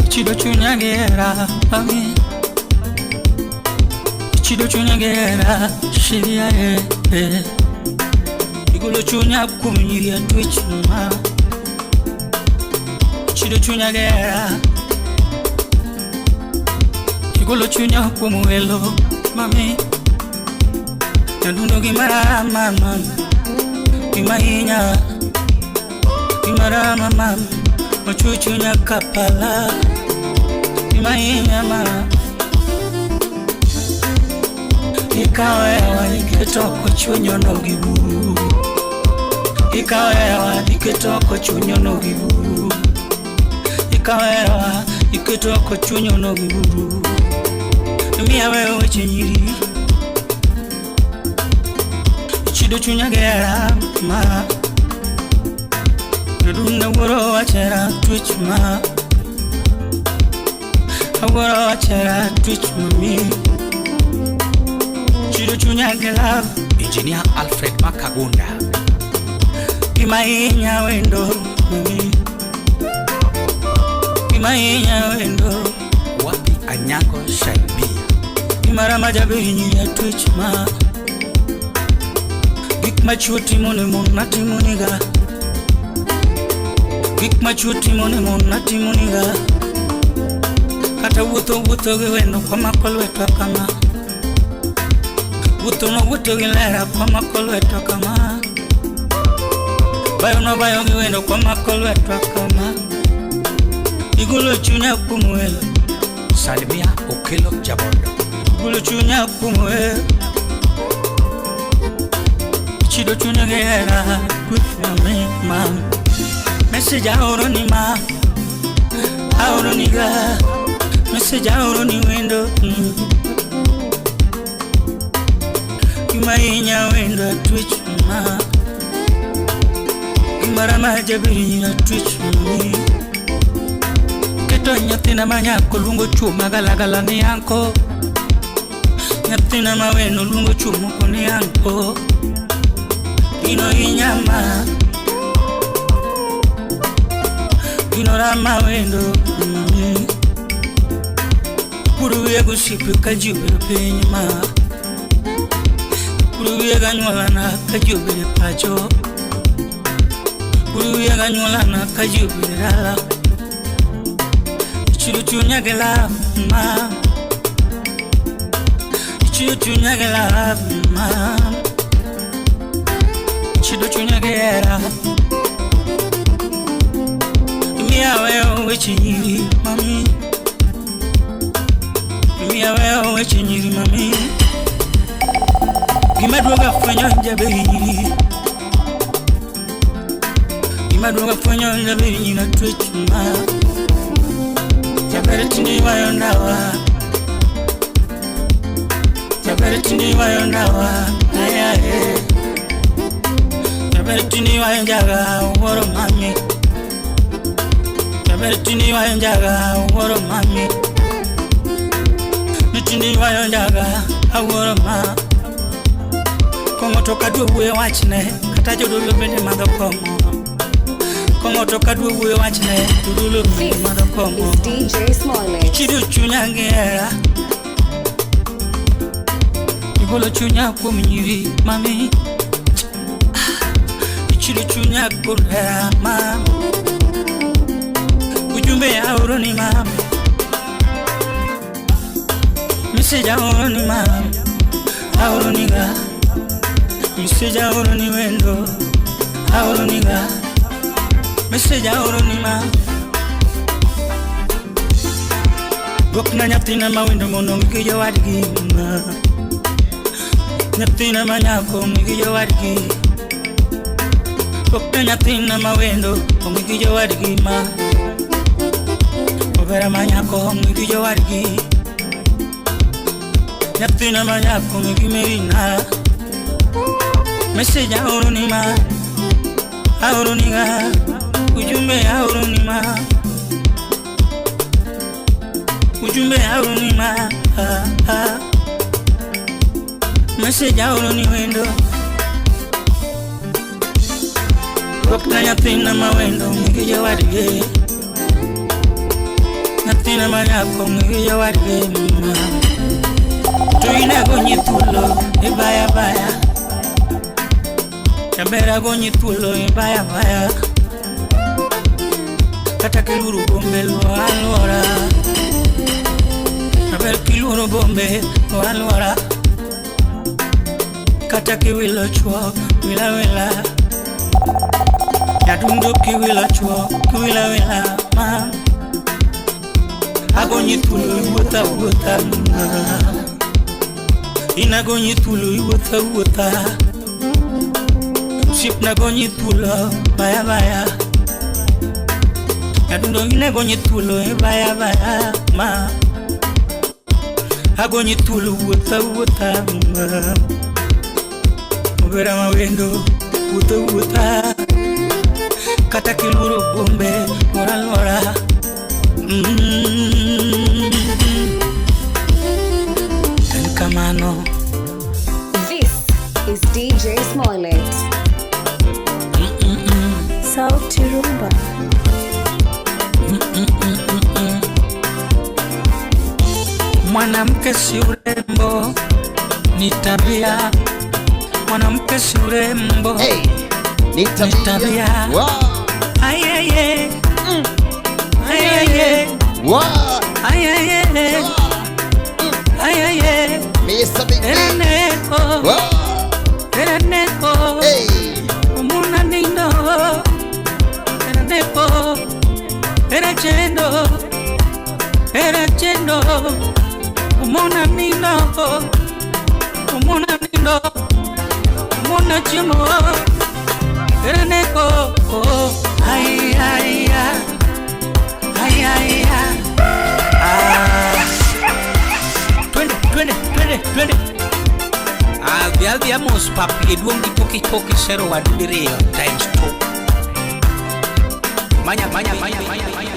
Chido chunya gera mami. Chido chunya gera shiria e. Igolo chunya kum nyiri ya twitch ma. Chido chunya gera. Igolo chunya kuom welo mami. Nyadundo gimara mama. Gimahinya. Gimara mama. Ochuchunya kapala. Gimahinya ma. Ikawewa iketoko chunyo no giburu. Ikawewa iketoko chunyo no giburu. Ikawewa iketoko chunyo no giburu. Miya wewe weche nyiri. Chido chunya gera ma. Nadunda wuoro wachera twich ma. Awuoro wachera twich mami. Chido chunya gera. Engineer Alfred Makagunda. Gima wendo mami. Gima wendo. Wapi Anyango Shaibi. Gimara majabini ya twich ma. Gik machuo timone mon natimoniga. Gik machuo timone mon natimoniga. Kata wuotho wuotho gi wendo kwamako lwetwa kama. Wuotho no wuotho gi lera kwamako lwetwa kama. Bayo no bayo gi wendo kwamako lwetwa kama. Igolo chunya kuom welo. Salimia Okelo Jabondo. Igolo chunya kuom welo. Chido chunya gera mami ma. Message aoro ni ma. Aoro ni ga. Message aoro ni wendo. Gima wendo twich ma. Gimara majabiri na twich mami. Keto nyathina manyako luongo chuo magalagala ni anko. Nyathina maweno luongo chuo moko ni anko. Gino inyama. Gino rama wendo mami. Kuru wiye gosiepe ka ji obedo piny ma. Kuru wiye ganyuolana ka ji obedo pacho. Kuru wiye ganyuolana ka ji obedo dala. Chido chunya gi love ma. Chido chunya gi love ma. Chido chunya gi hera. Miya weyo weche nyiri mami. Miya weyo weche nyiri mami. Gima duoga fwenyo jaber nyiri. Gima duoga fwenyo jaber nyiri na twech ma. Jaber tinde ywayo ndawa. Jaber tinde ywayo ndawa. Ayaye. Jaber tinde ywayo njaga wuoro mami. Jaber tinde ywayo njaga wuoro mami. Tinde ywayo njaga awuoro ma. Kong'o to kadwa wuoyo wachne kata jodolo bende madho kong'o. Kong'o to kadwa wuoyo wachne jodolo bende madho kong'o. DJ Smollett. Chido chunya gi hera. Igolo chunya kuom nyiri mami. Chido chunya kuom hera ma. Ujumbe aoro ni mami. Message aoro ni mami. Aoro ni ga. Message aoro ni wendo. Aoro ni ga. Message aoro ni ma. Dwokna nyathina ma wendo mondo ong'i gi jowadgi ma. Nyathina ma nyako ong'i gi jowadgi. Dwokna nyathina ma wendo ong'i gi jowadgi ma. Obera ma nyako ong'i gi jowadgi. Nyathina ma nyako ong'i gi merina. Message aoro ni ma. Aoro ni ga. Ujumbe aoro ni ma. Ujumbe aoro ni ma. Message aoro ni wendo. Dwokna nyathina ma wendo ong'i gi jowadgi. Nyathina ma nyako ong'i gi jowadgi ma. To inego nyithuolo ibaya baya. Jaber agonyi thuolo ibaya baya. Kata kiluoro bombe lo alwora. Aber kiluoro bombe lo alwora. Kata kiwilo chuo wila wila. Nyadundo kiwilo chuo kiwila wila ma. Agonyi thuolo iwuotha wuotha ma. Inagonyi thuolo iwuotha wuotha. Osiepna gonyi thuolo baya baya. Nyadundo inagonyi thuolo e baya baya ma. Agonyi thuolo wuotha wuotha ma. Obera mawendo wuotha wuotha. Kata kiluoro bombe lwora lwora. En kamano. This is DJ Smollett. Sauti Rumba. Mwanamke si urembo, ni tabia. Mwanamke si urembo, hey, ni tabia. Wow. Ay, ay, ay. Ay, ay, ay. Wow. Ay, ay, ay. Ay, ay, ay. Mr. Big Ereneko. Wow. Ereneko. Hey. Umuna nindo. Ereneko. Erechendo. Erechendo. Umuna nindo. Umuna nindo. Umuna chimo. Ereneko. Ay, ay, ay. Ay, ay, ay. Ah. Twende, twende, twende, twende. Adhi, adhi amos papi, eduong gi poki poki sero wadu diriyo times 2. Manya, manya, manya, manya, manya.